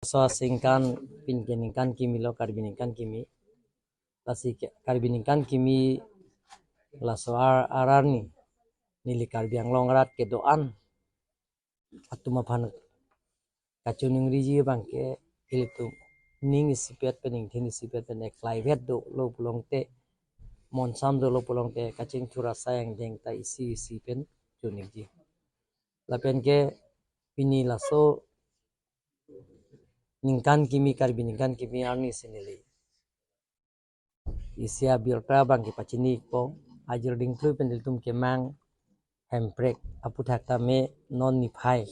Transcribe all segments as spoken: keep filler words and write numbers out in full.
Laso asingkan pin ke ningkan kimi lo, Karbi ningkan kimi. Lasi ke Karbi ningkan kimi laso ar, ar arni neli Karbi Anglong arat kedo-an atum aphan kachoningriji abang ke ilitum ning isipet pen, ingthin isipet pen eklaivet dolo pulote, monsam dolo pulote kachingthur asai angdeng ta isi isi pen choningji. Lapen ke pini laso ningkan kimi, Karbi ningkan kimi arni si neli isi abirta abang ke pachini ikpo. Ajir dingklui pen ilitum kemang Hemprek aphuthak tame non niphai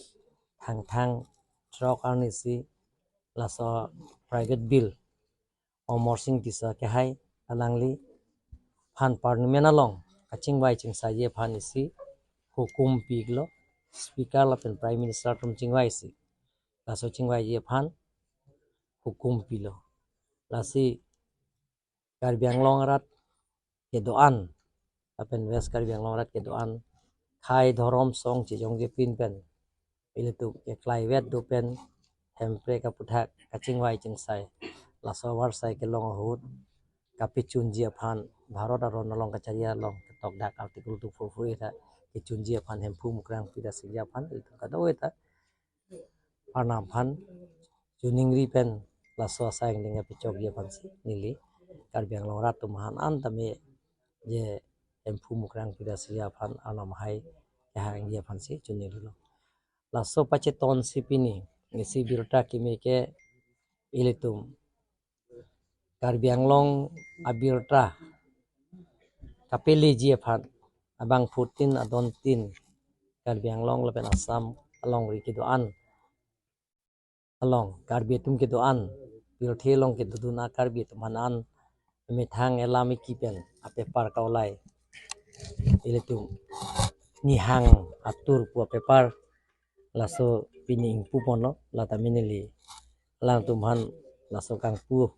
Thangthang throk arni si laso private bill Amarsing Tisso kehai alangliphan Parliament along kachingvai chingsaiji aphan isi hukum pi-iklo, Speaker lapen Prime Minister atum chingvaisi. Laso chingvaiji aphan hukum pilo. Lasi Karbi Anglong arat kedo-an lapen West Karbi Anglong arat kedo-an khei dhorom song chejongje pin pen ilitum eklaivet do pen Hemprek aphuthak kachingvai chingsai laso avarsai kelong ahut kapechunji aphan, Bharat aron along kachari along ketokdak Article two four four A ta kechunji aphan Hemphu Mukrang Pida Singja aphan ilitum kadokave ta Arnam aphan choningri pen laso asai angdeng kapechokji aphan si neli Karbi Anglong arat atum aphan an tame je Hemphu Mukrang Pida Singja aphan Arnam ahai kehangji aphan si choningrilo. Laso pacheton si pini isi birta kimi ke ilitum Karbi Anglong abirta kapeleji aphan abangphutin adontin Karbi Anglong lapen Assam alongri kedo-an along, Karbi atum kedo-an, pirthe along kedodun a-Karbi atum aphan an methang elam eki pen apepar kaulai ilitum Nihang Atur pu apepar laso pini ingpu ponlo, la tame neli alangtum aphan laso kangpu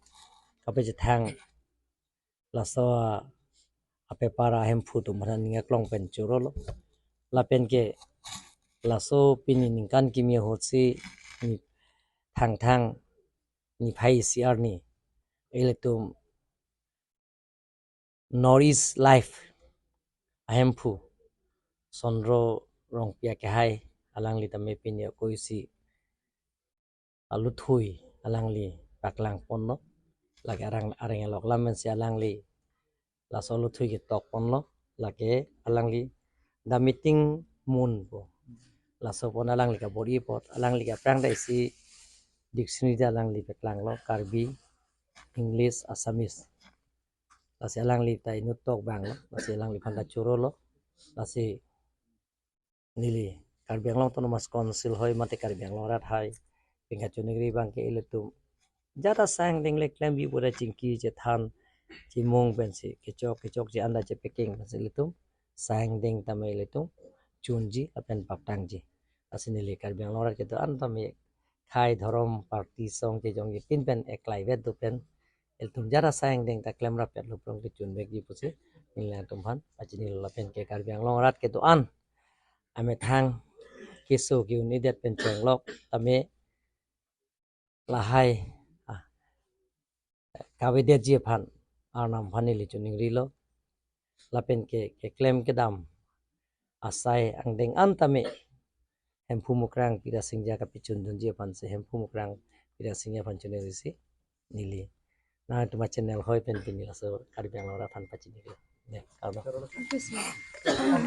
kapachethang laso apepar ahemphu atum aphan ning aklong pen chorolo. Lapen ke laso pini ningkan kimi ahut si ni Thangthang niphai isi arni ilitum North East Live ahemphu Sondro Rongpi akehai alangli tame pini okoisi aluthoi alangli paklang ponlo. Lake arang areng elok lam pensi alangli laso aluthoi ketok ponlo. Lake alangli The Meeting Moon pu laso pon alangli kabor-i apot, alangli ke aphrang ta isi dictionary ta alangli paklanglo, Karbi, English, Assamese. Lasi alangli ta inut tok abanglo, lasi alangliphan ta chorolo. Lasi neli Karbi Anglong Autonomous Council hoi mate Karbi Anglong arat hoi pen kachoningri abang ke ilitum jat asai angdeng le klembi pu ra chingki chethan chimung pensi kechok kechok che anda chepekeng pensi ilitum asai angdeng tame ilitum chunji lapen paptangji. Lasi neli Karbi Anglong arat kedo-an tame khei dhorom party song chejongje pin pen eklaivet do pen ilitum jat asai angdeng ta klem rapet lo pu along kechun vekji pusi neli alangtum aphan pachinilo. Lapen ke Karbi Anglong arat kedo-an amethang keso ke-un-edet pen chenglok tame lahai, ah, kavedetji aphan Arnam aphan neli choningrilo. Lapen ke keklem kedam asai angdeng an tame Hemphu Mukrang Pida Singja kapechundunji aphan si Hemphu Mukrang Pida Singja aphan choningrisi neli nangtum achannel hoi pen pini laso Karbi Anglong arat aphan pachinilo. Ya, kardom.